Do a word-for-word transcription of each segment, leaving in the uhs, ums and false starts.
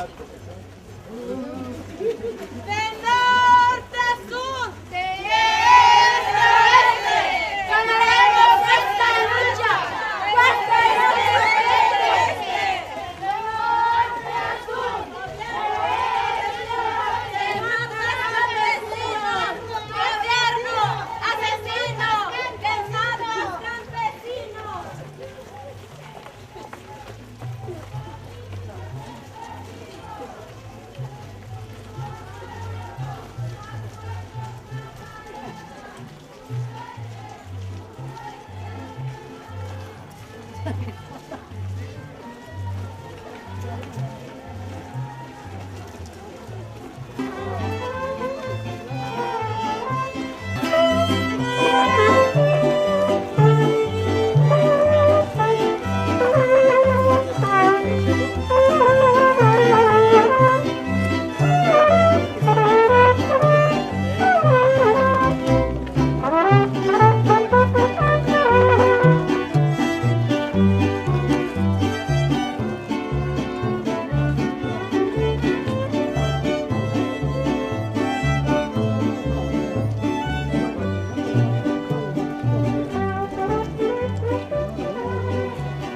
De norte a sur, de este a oeste, ganaremos esta lucha. Fuerte y resistente. De norte a sur, de este a oeste, ganaremos esta lucha. Gobierno asesino de matas campesinos.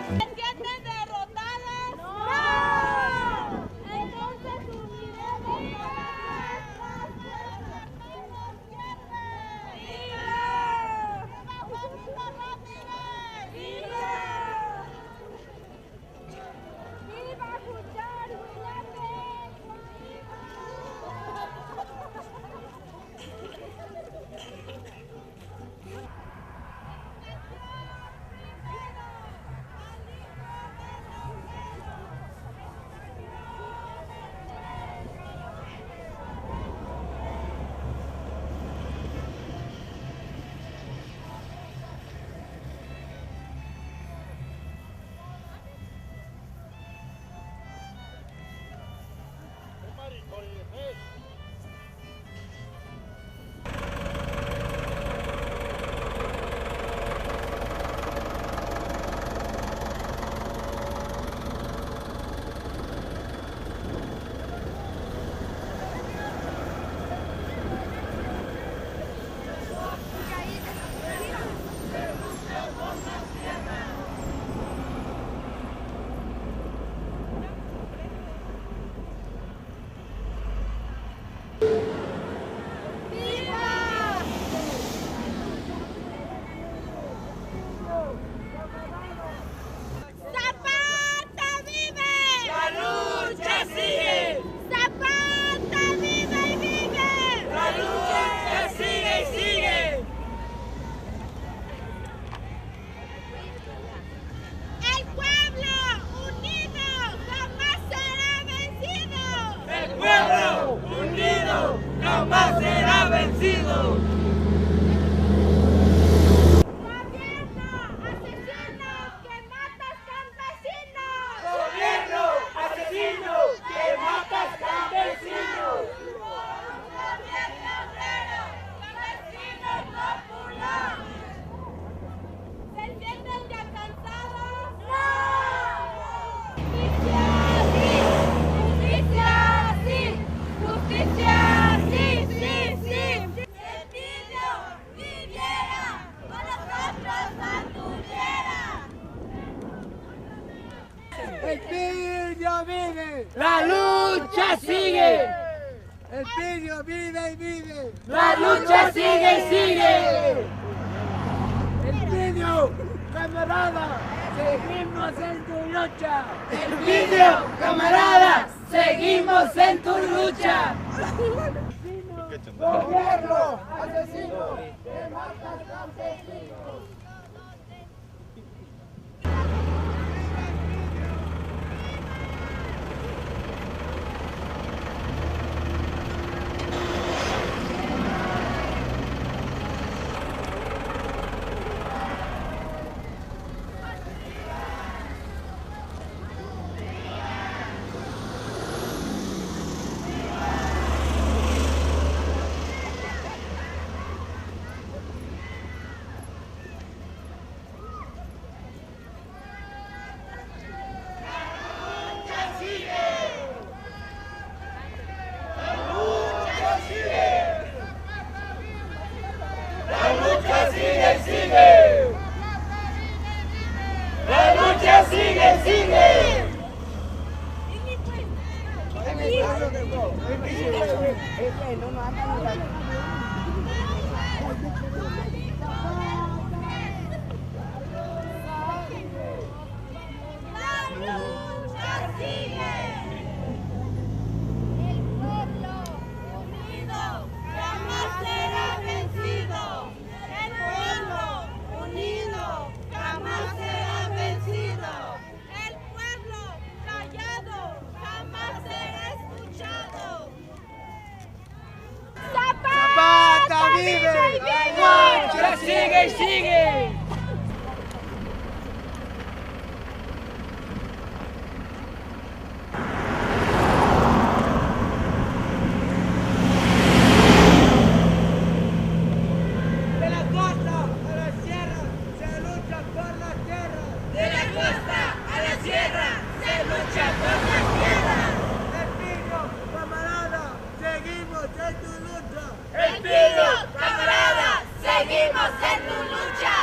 ¿Se sienten derrotadas? ¡No! Entonces uniremos las fuerzas. ¡Viva! ¡Viva Juanito Ramírez! ¡Viva! ¡Viva Juchar Huilape! ¡Zapata vive! ¡La lucha sigue! ¡Zapata vive y vive! ¡La lucha sigue y sigue! El pueblo unido jamás será vencido. El pueblo unido jamás será vencido. Gobierno asesino que matas campesinos. Gobierno asesino que matas campesinos. Por un gobierno obrero, campesino y popular. ¿Se sienten ya cansados? ¡No! Justicia sí, justicia sí, justicia sí, sí, sí. Elpidio viviera, con nosotros anduviera. Elpidio vive. La lucha sigue. Elpidio vive y vive. La lucha sigue y sigue. Elpidio, camarada, seguimos en tu lucha. Elpidio, camarada, seguimos en tu lucha. Gobierno asesino de matas campesinos. La lucha sigue. El pueblo unido jamás será vencido. El pueblo unido jamás será vencido. El pueblo callado jamás será escuchado. Zapata vive, la lucha sigue y sigue. De la costa a la sierra se lucha por la tierra. De la costa a la sierra se lucha por la tierra. Elpidio, camarada, seguimos en tu lucha. Elpidio, camarada, seguimos en tu lucha.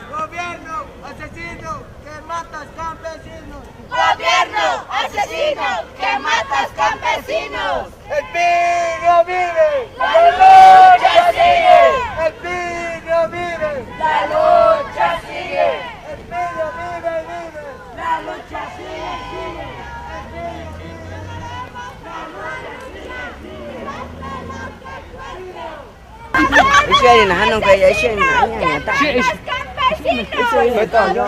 Gobierno asesino que matas campesinos. Gobierno asesino que matas campesinos. Elpidio vive, la lucha sigue. Elpidio vive, la lucha sigue. Elpidio vive, vive. La lucha sigue, sigue. Elpidio vive, la lucha sigue, sigue. Ixu erini janoka ya, ixu erini añañata. Ixu erini janoka ya.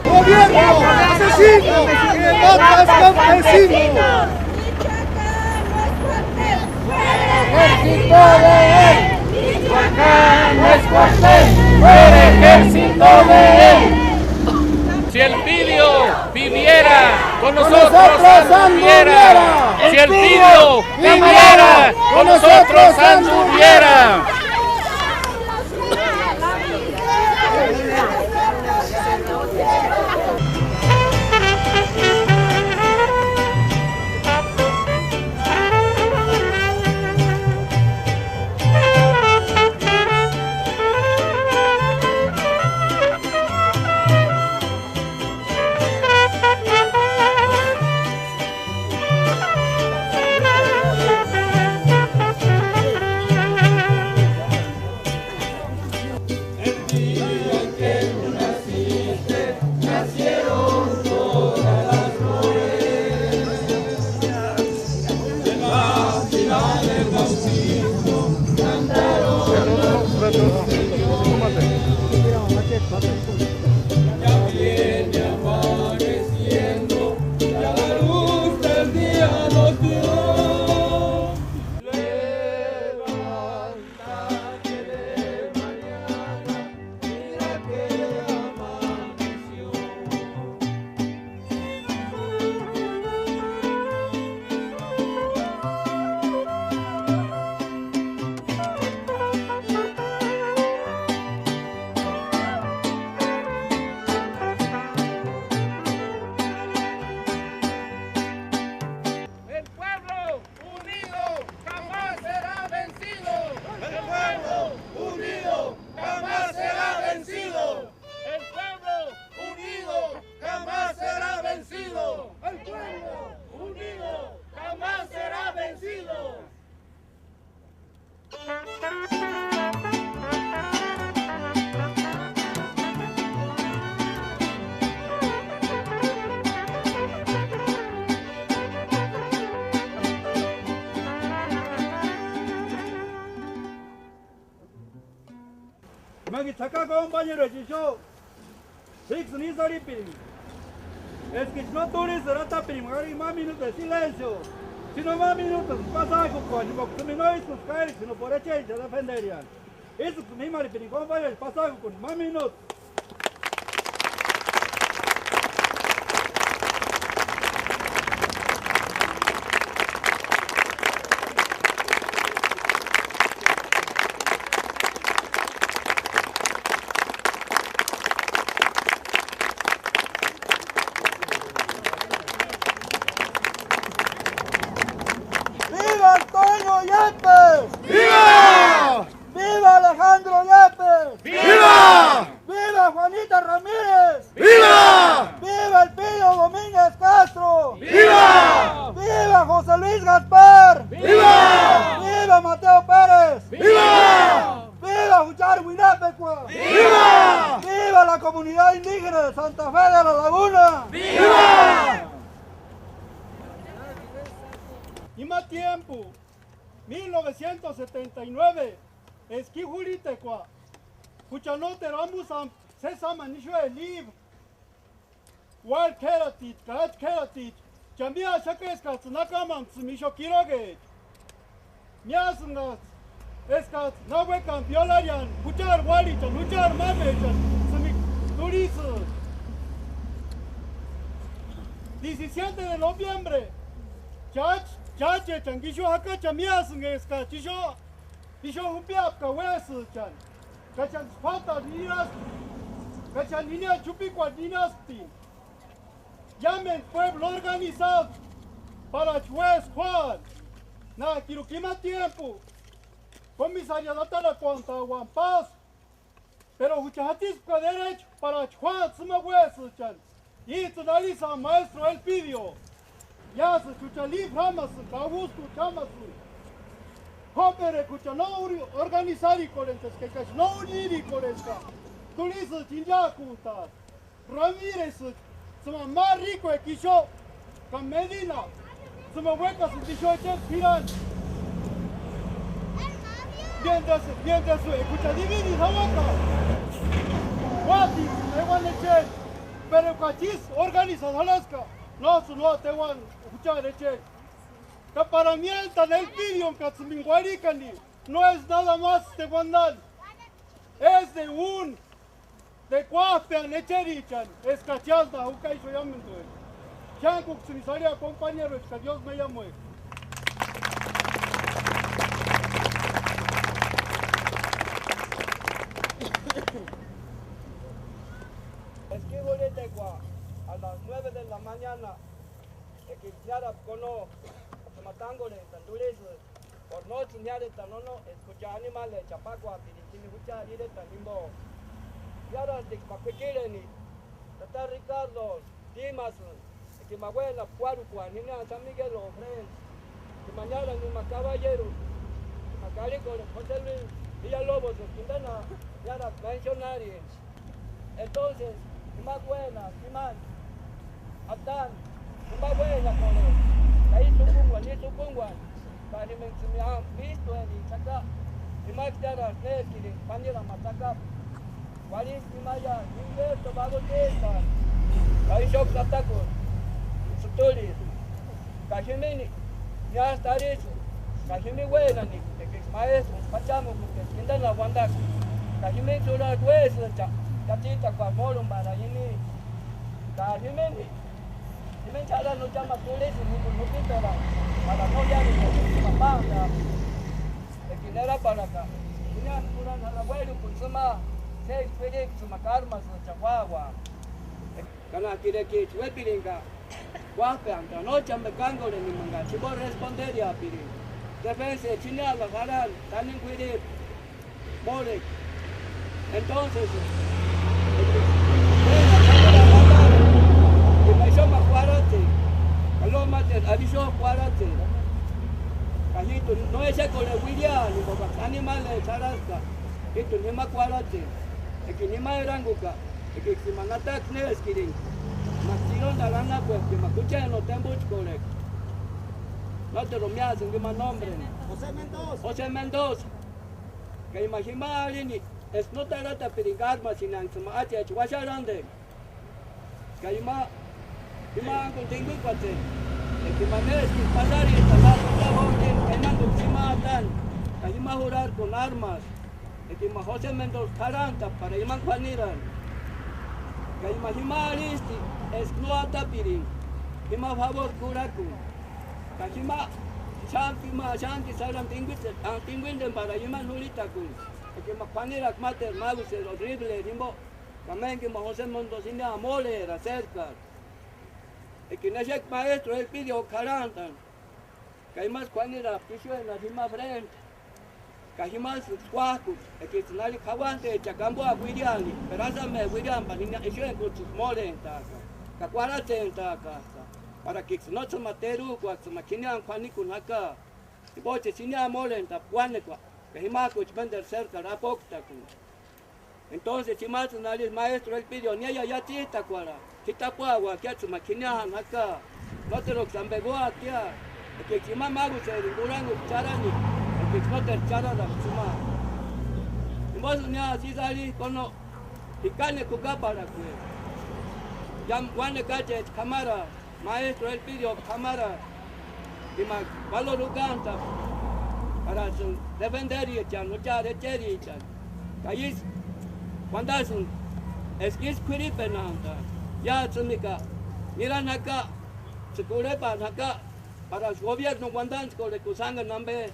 Gobierno asesino que mata a los campesinos. Ejército de él. Michoacán no es cuartel, fuera ejército de él. Si Elpidio viviera, con nosotros Sandro hubiera. Si Elpidio viviera, con nosotros Sandro hubiera. El pueblo unido jamás será vencido. El pueblo unido jamás será vencido. El pueblo unido jamás será vencido. El pueblo unido jamás será vencido. Imani tsaka compañero ixu. Síksïni ísï arhipiringa, eskichi no turhisï eratapiringa ma minuto de silencio, sino ma minuto pasajkukuani, jimboka tumina no ískuska kaeri, sino por echeri cha defenderiani. Ísïksïni ímarhipiringa compañero, pasajkukuni ma minuto. ¡Viva Antonio Yepes! ¡Viva! ¡Viva Alejandro Yepes! ¡Viva! ¡Viva juchari uinhapekua! ¡Viva! ¡Viva la comunidad indígena de Santa Fe de la Laguna! ¡Viva! Ima tiempo, mil novecientos setenta y nueve, eski jurhitekua, jucha nóteru amusam sési amani ixu el libro. Uári k'ératicha ka átskua k'ératicha, cha miáxaka eskajtsïni akamanksïni ixu kirogecha. Miásïngats'ï eskajtsïni na uékani violariani juchari uárhichani, juchari mámechani sïmikua turhisïcha. Diecisiete de noviembre, cháchi, cháchechani ixu jaka cha miásïnga eskajtsïni ixu, ixu jumpiapka uésïchani, ka chánksï juátarhu niraspti, ka cháni jiniani chupikuarhu niraspti. Iámendu pueblo organizado parachi uéskua juáani, nájkiruka ima tiempo comisaría atarakuantauani pásï, pero jucha jatsispka derecho parachi juáani sïma uésïchani. Íjtsïni arhisïa maestro Elpidio, iásï jucha libro jámasïnga ka Augusto jámasïnga. Jóperekua jucha no úri organizarikorhent'aska, ekachi no úri nirikorheska, turhisïcha inchakuntaati. Ramírezsï tsïma ma ríkueka ixu, ka Medina tsïma uékasïnti ixu echeri p'irani. Mientras, mientras jucha dividi jauaka, uájtintsïni euani echeri, pero ka ísï organizado jarhaska, nójtsïni úati euani juchari echeri. Ka para miéntani Elpidionkatsïni uarhikani, no es nada más de Guandal, es de un de Kuájpeani echerichani, eskachi iásï jauka ixu iámendueni. Xénkuksïnisï arhia compañeroecha ka Diósï méiamueka. Eski jurhitekua, a las nueve de la mañana, ekiksï niárapka no, ka ma tángorhentani turhisï. Por nójtsïni niáretani no, no, eska jucha animalecha apakuapiringa jini juchari iretani jimbo. Niárastiki ma k'uikirheni, tata Ricardo Dímasïni, eka ma uénapi kuárhukuani jiniani San Miguel Ofrenda, eka ma niárani ma kabayeru, eka ma karhikorheni José Luis Villalobosï, inteni niárapka mencionarini. Entonces, jima uénaspti jimani, atani, jima uénakorhespti, ka ísï jukunguani, ísï jukunguani, ka jimenksïni místueni tsaka, jima itsarasti néskirini Juanirani ma tsakapu. Uarhispti jima ya, Gilberto Bautista, ka ixuksï atakuni, tsïturhiri. Ka jimini niásti arhisï, ka jimi uénani, ekiksï maestru p'achamukupka eska inteni uandaka, ka jimini xurhajku uésïcha, katsïtakuarhu mórhumparani jini. Ka jimini, jimini ch'arani jucha ma kurhisïni jinguni jupiterani, para no iáni ka eska ma pántaapka, ekini eraparhaka, jiniani kurhani jala uérhukuni sïma, sési k'uiriksï ma kármasïcha juáua. Ka nájkiru ekicha uépiringa, kuájpeani ka nójtsïni ambe kángorhenimanga jimbo respondereapiringa, defensa jiniani jarhani tanimu k'uiripu mórhekua. Entonces, ima ixu ma kuarhatseni, ka nójtsïni máteru arhixu kuarhatseni, ka jít'uni no exekorheni uiriani, jimbokaksï animalecha jarhaska, jít'uni jima kuarhatseni, ekini jima eranguka. Ekiksï ma natakua néskiringa, ma tsirondani anapuepka, ma jucheni no tembuchkorheka. Nóteru miásïnga ima nómbreni. José Mendoza. José Mendoza. Ka ima jima arhini eska no tarhatapiringa kármasïnanksï ma áchecha uaxarhandeni. Ka ima, ima anguni tinguikuatseni, eka ima néskiri pasarintani ma jucha jórheni, ka imanguksï ima atani, ka ima jurarkuni ármasï. Eka ima José Mendoza k'arhantapka para imani k'uanirani, ka ima jima arhisti eska no atapiringa, jima favori kurhakuni, ka jima xántku ima xántku isï arhani tinguite-, a, tinguinteni para imani jurhitakuni, eka ima k'uanirakua máteru mágusïri horribleri jimbo, ka ménga ima José Mendoza jiniani mórhera sérkarhu, eka ixu exekua maestru Elpidio k'arhantani. Ka imasï k'uanirapka ixuenharhi jima frente, ka jimasïksï kuájkuspti ekiksïni arhini jauantechakua amboakua uiriani, pero ásame uiriani pari jini ixuenkutsïsï mórhentaaka ka kuarhatsentaakaaka, para ekiksï nóts'ïni ma terujkuaksïni ma jiniani k'uanikuni jaka, jimbochesï jiniani mórhentapka uánekua. Ka jimajkuchi ménderu sérkarhu apoktakuni. Entonces jimajtsïni arhini: Maestro Elpidio, niáia, ia tsíjtakuarha, ji tapuauakia tsïma k'iniani jaka, nóteruksï ambe úatia, ekiksï ima máruserini kurhangukua charhani, ekiksï nóteru charharapka tsïma. Jimosïni niásï ísï arhijka: Kono, ji kánekua jukaparhakue, iámu uánekua acheti k'amara, Maestro Elpidio k'amara, imani valor jukantapka parasïni defenderichani juchari echerichani. Ka ísï uandasïnti eska ísï k'uiripenhantaaka. Ia tsïmika nirani jaka, tsï kurhepani jaka, parasï gobierno uandantskorhekua sángani ambe,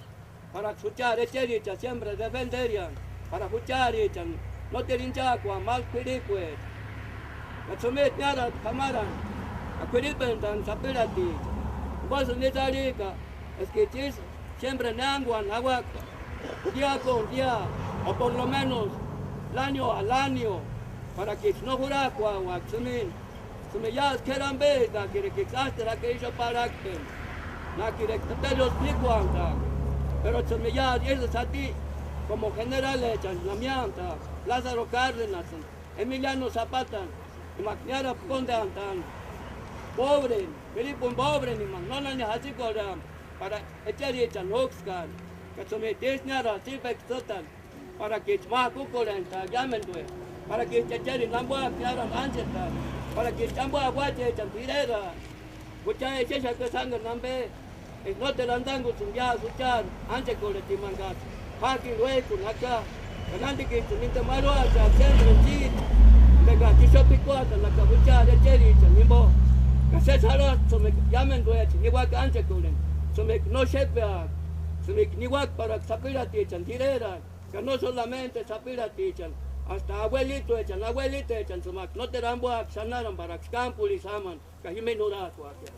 paraksï juchari echerichani siempre defenderiani, para jucharichani nóteru inchaakuani máru k'uirikuecha. Ka tsïmeti niárati k'amarani ka k'uiripentani sapirhaticha. Jimposïni ísï arhijka eskicha ísï siempre neánguani jauaka, día con día, o por lo menos, al año al año, parakiksï no jurajkuauaka tsïmini. Tsïmia iásï k'éri ambe, ka kirekiksï ásteru jaka ixu parhakpeni, na kirekua teperi Diósï p'íkuantaaka. Pero tsïmia iásï iésï jati, como generalechani namiantaaka, Lázaro Cárdenasïni, Emiliano Zapatani, imaka niárapka kóndeantani, pobreni, k'uiripuni pobreni, imaka nónani jatsikorheani para echerichani úkskani. Ka tsïmia ísï niárasti tsípekua tsîtani, parakicha ma jakukorhentaaka iámenduecha, parakicha echerini ambuakua niárani ánchetani, parakicha ambuakua uáchechani t'ireraani. Jucha exexaka sángani ambe, eska nóteru andangutsïnga iásï juchari ánchekorhetimankats'ï, jákini uéjkuni jaka, ka nándikichani inde marhuachaaka siempre tsíti, indekats'ï ixu p'ikuatani jaka juchari echerichani jimbo. Ka sési jarhasti tsïmika iámenduechani niuaka ánchekorheni, tsïmika no xépeaka, tsïmika niuaka paraksï sapirhatichani t'ireraani. Ka no solamente sapirhatichani, hasta auelituechani, auelitechani tsïmaka nóteru ambuakua xanharani paraksï kámpurini jámani ka jimini jurajkuakia.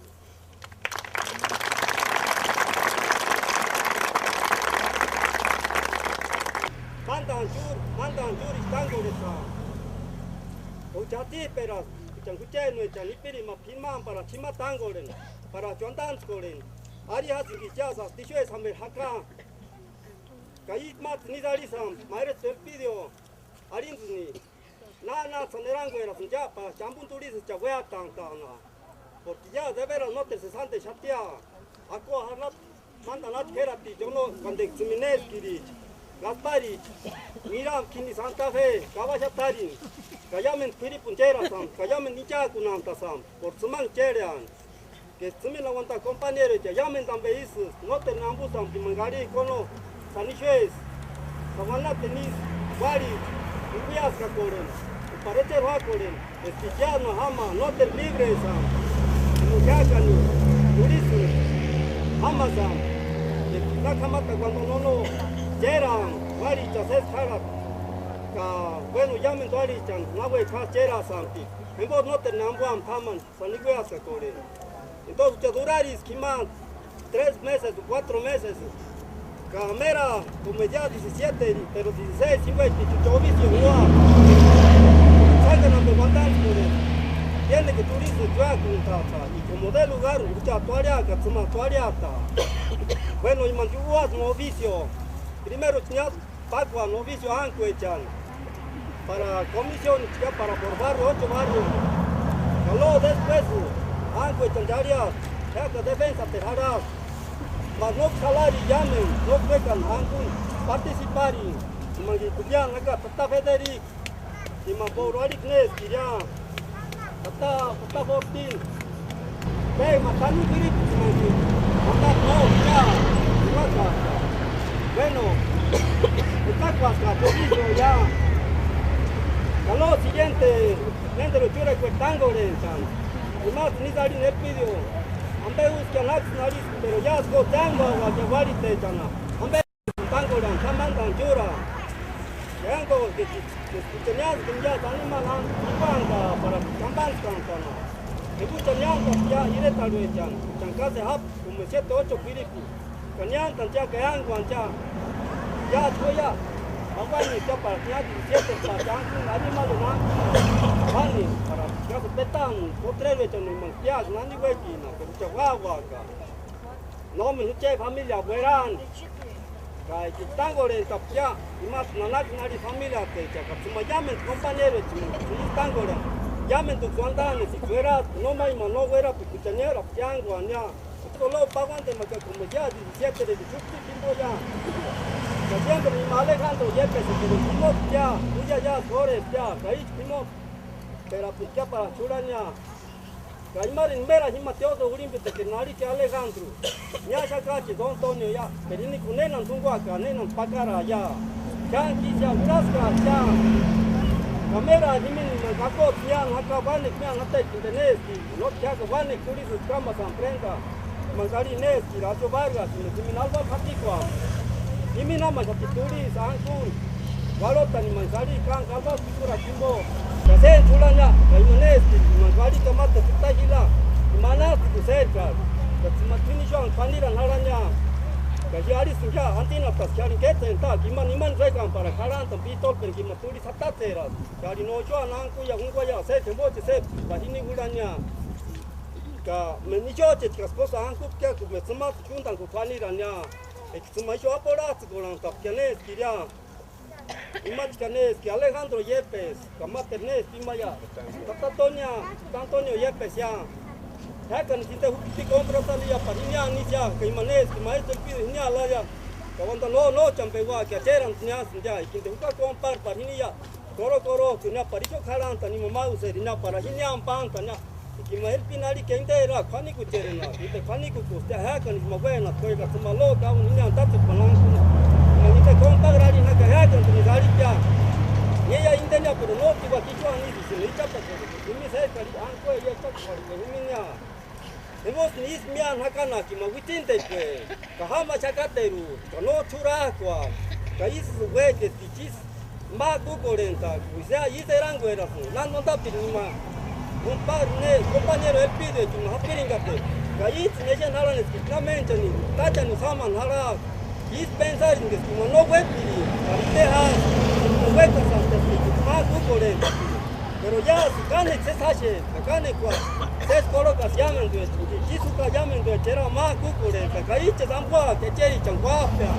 Mándani chúru, mándani chúru ixu tángorhesï. O chatiperaspti, echani juchenuechani ipiri ma p'imani parats'ï jima tángorheni, parats'ï uandantskorheni. Ari jásïnga ikiasï asti ixuesï jámeri jaka. Ka ísï máts'ïni ísï arhisïnti, Maestro Elpidio, arhintsïni, na, náts'ï sáni eranguerasïnti cha, pa, cha ambuni turhisï cha uéatantaani. Porque ya de veras nóteru sesantexatia, akua jarhati, mándani játki k'ératicha ono, kandeksï tsïmia néskiricha, Gasparicha, nirani k'ini Santa Fe, kauaxatarini, ka iámendu k'uiripuni chérasïnti, ka iámendu inchaakunhantasïnti, por tsïmangu chérheani. Ka tsïmina uantani compañerocha iámendu ambe ísï, nóteru ambusïnti imani karhikua ono, sáni ixuesï, ka uanatini ísï, uárhiti, jurhiaskakorheni, ka parecheri juákorheni, eska ikiasï ma jáma, nóteru líbresïnti, jimbo jiák'ani turhisïnti, jámasïnti, eska na k'amatakua no, no, no, chérani, uárhichani sési járhati, ka, bueno, iámendu uárhichani, náuekua jásï chérasïnti, jimbo nóteru ambuani jámani. Sani uéaskakorheni. Entonces jucha durariska jima tres meses o cuatro meses, ka mera como ya diecisiete, pero dieciséis jimboicha jucha oficio jua. Sángani ambe uandantskorheni, tiene que turhisï chuakuntaaka, y como de lugar jucha tuarhiaka, tsïma tuarhiata. Bueno, imani úasï ma oficio. Primero ña pákuani oficio ánkuechani, para comisión, para por barrio, ocho barrio. Ka luego después ánkuechani arhiaspti, jiák'ani defensateru jarhaspti, ma nóksï salario iámendu, nóksï uékani jankuni participarini, imani kupiani jaka tata Federico, imani Paulu arhikua néskiri ya. Tata, tata Faustín, pe ma tanimu k'uiriputsïmantsï, tata no, ya, iuaka. Bueno, ekakuaska poquito ya. Ka luego siguiente, ménderu ichurekuecha tángorhent'ani. Imats'ïni ísï arhini Elpidio, ambe úskia náts'ïni arhispti, pero ya sko tánguauaka uárhitechani. Ambe Tánkorhani, ka mándani chúra. Ka enkauaskechani, eska jucha niánskuni ya, animani jándu ipantaparakua kampantskantaani. Enka jucha niántaspkia iretarhuechani, juchani kásï jápi como siete ocho k'uiripu, ka niántantia ka eankuantia. Ya, chúa ya, auanitskia para niánti siete pa chankuni animaluni jándu. Juáni, para kásï petaani potreruechani, imani piásï nani uékini, ka jucha úauaka. Nómeni jucheti familia uerani. Ka enka tánkorhent'apkia, imasï nanaka nári familiatecha ka tsïma iámentu kompañeruechani tsïma tánkorheni, iámentuksï uantanesï uéraati, no ma imani no uérapekua kuchani niárapka tiánkuani ya. Solo pauantemakakua ya disietereru xúpti jimpo ya. Ka siémpeni ima Alejandro iépesï enka jimopkia, íia ya k'órhepkia ka íchka jimopki. Pero apuni kia para xurhani ya. Ka imarini méra jima Teófilo jurhimpitechani arhikia Alejandro, niáxakachi Don Tonio ya, pero íni nénani túnkuaka, nénani pakaraia. Xáni ísï ya jurhaskatia. Ka méra jimini ma kakot'u niáni jaka, uánekua niáni jatekini enka néskiri, nótki jiák'ani uánekua turhisï kámasïni prenda. Imani karhini néskiri axu Vargasïni jimini albamu jatikuani. Jimini jámaxati turhisï ankuni. Uarhotani imani karhini kánka albamu p'ikurakua jimpo. Ka sénti jurhani ya, ka imani néskiri imani karhini ka máteru tsïta jila, imani anhats'ïkusti sérikari. Ka tsïma t'uíni ixuani k'uanirani jarhani ya. Ka ji arhisïnkia, antinhatasï jiárini kétsentaaka, imani imani uékani para jarhantani p'itolpeni ka imani turhisï jatatseraati. Jiárini no ixuani ankuia junkuaia, sési jempocheni sési pa jini jurhani ya. Ka méni ixuacheti ka sposï ankupkia ka méni tsïmats'ï chúntankua k'uanirani ya. Eka tsïma ixu aporhats'ïkorhant'apkia néskiri ya. Imachka néski Alejandro Yepes, ka máteru néski imaia, tata Tonio, tata Antonio Yepes ya. Jiák'ani tsïnta jupiti komprasani ya, pari jini anisïa, ka ima néski maestru Elpidio jini alaia. Ka uanta no, nóchani peuaki, acherantsïni niásïnti ya, ikini juka kompari pari jini ya. Koro koro, jina pari ixu k'arhantani ima mauseri jina para jini ampantani ya. Ika ima Elpini arhikia intera k'uanikucherenati, inte k'uanikukusti ya, jiák'ani ma uénati, ka tsïma loka auni jini antatsïkpani ankuni. Ka inte kompakri arhini jaka jiák'antsïnisï arhikia. Iéia intenia, pero nótki uaki ixu anisïsïni ichapakorhekua, jimini sérikari ankueri ichapakorhekua jimini ya. Jimosïni ísï míani jakanaaka ima uitsintekueri, ka jáma xakaterusti, ka nóts'ï jurhak'uaka, ka ísï uék'esti ichisï ma kúkorhent'aaka, isï erankuerasïnti, náni uantapirinima, kompari ne, kompañeru Elpidiochani japirinkateru, ka íts'ïni exeni jarhani eska Iklamenchani táchani sámani jarhaaka, ísï pensarinti eska ima no uépirinka, ka ite jásï, ima uékasïnti eska ma kúkorhent'apiri. Pero iásï kánekua sési jáxenti, ka kánekua sési kórhokasï iámentuecha, jisï juka iámentuecha erakua ma kúkorhent'ani, ka íchesï ampuaka echerichani kuájpea.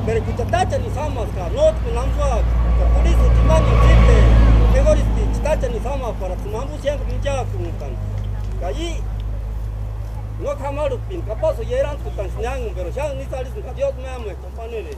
Pero kucha táchani sámaska, nótpeni ampuaka, ka purisï imani tsípeni, mejoristi táchani sámaaka para tsïma ampu siémpri inchakuntani. Ka i no k'amarhupini, kapasï erantkutanksï niánkuni, pero xáni ísï arhisïnka, Dios me ame, compañeros.